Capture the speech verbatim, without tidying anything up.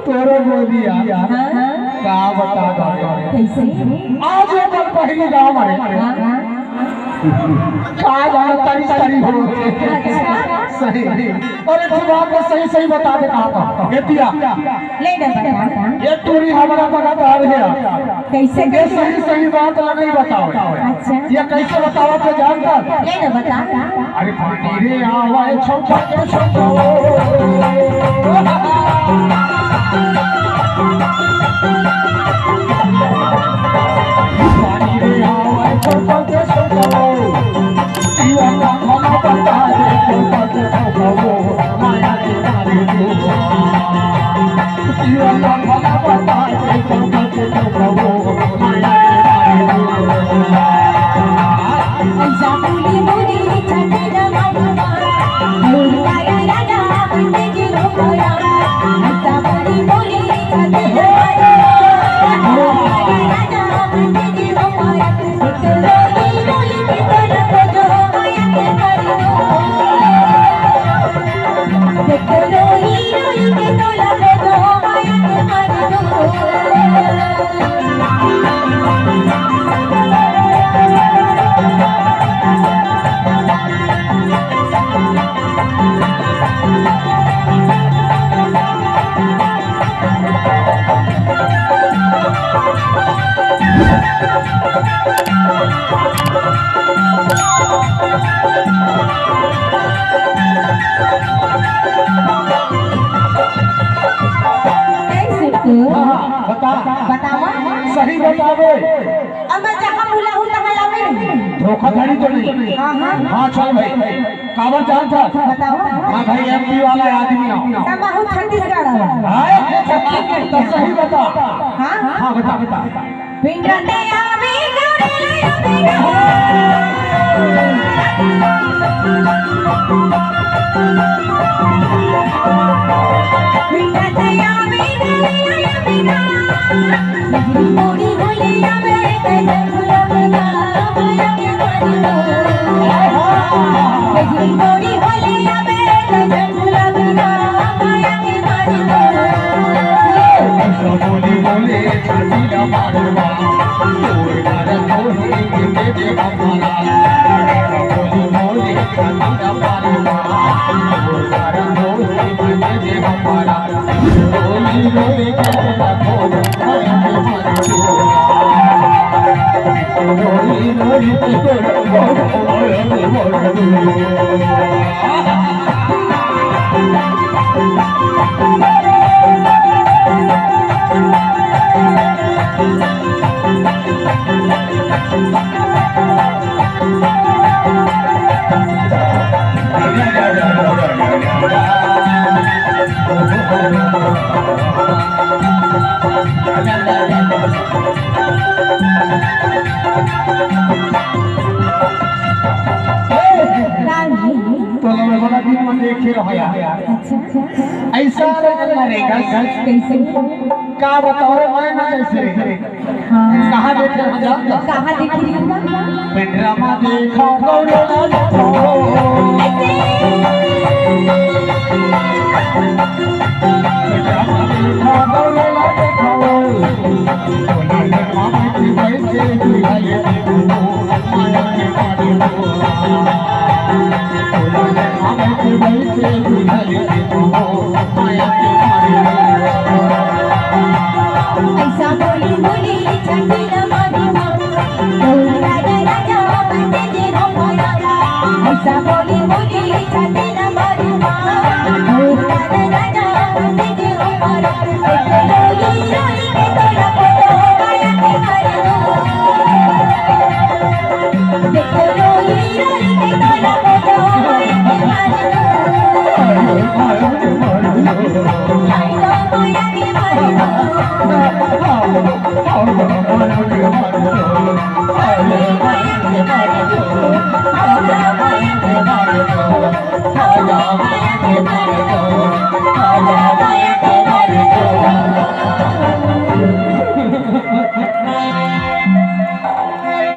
तोरो बोलिया। हाँ। का बता दो। कैसे? आज ओकर पहिली गाँव हरे। हाँ, हाँ। का जाना तरी तरी हो। अच्छा। सही। अरे तू बात तो सही सही बता दे कहाँ पर। ए पिया। ले ना बता। ये टूरी हमरा बगत आ रही है। कैसे ये कैसे? सही सही बात ला नहीं बताओ। अच्छा। ये कैसे बताओ तो जानता? ले ना बता। अरे पानी रे आवे छौका के छौका। पानी रे आवे छौका के छौका। कैसे तू? हाँ, बता। बतावा। सही बतावे। अब मैं जहाँ बुलाहूँ तहाँ आवे। धोखाधड़ी तो नहीं। हाँ, हाँ। हाँ, चल भाई। काबर जानत हस? बतावा। हाँ भाई, एमपी वाला आदमी हो। तब बहुत छत्तीसगढ़ हो। हाँ? तो सही बता। हाँ, हाँ। हाँ, बता, बता। तोला मैं बड़ा दिन में देखे रहो यार। अच्छा। ऐसा रहेगा। कैसे? का बताओ रे, मैं ना कैसे रे। हाँ। कहाँ देखे हो जा? कहाँ देखे हो? पिंडरा में देखा गौरव। पिंडरा में देखा गौरव।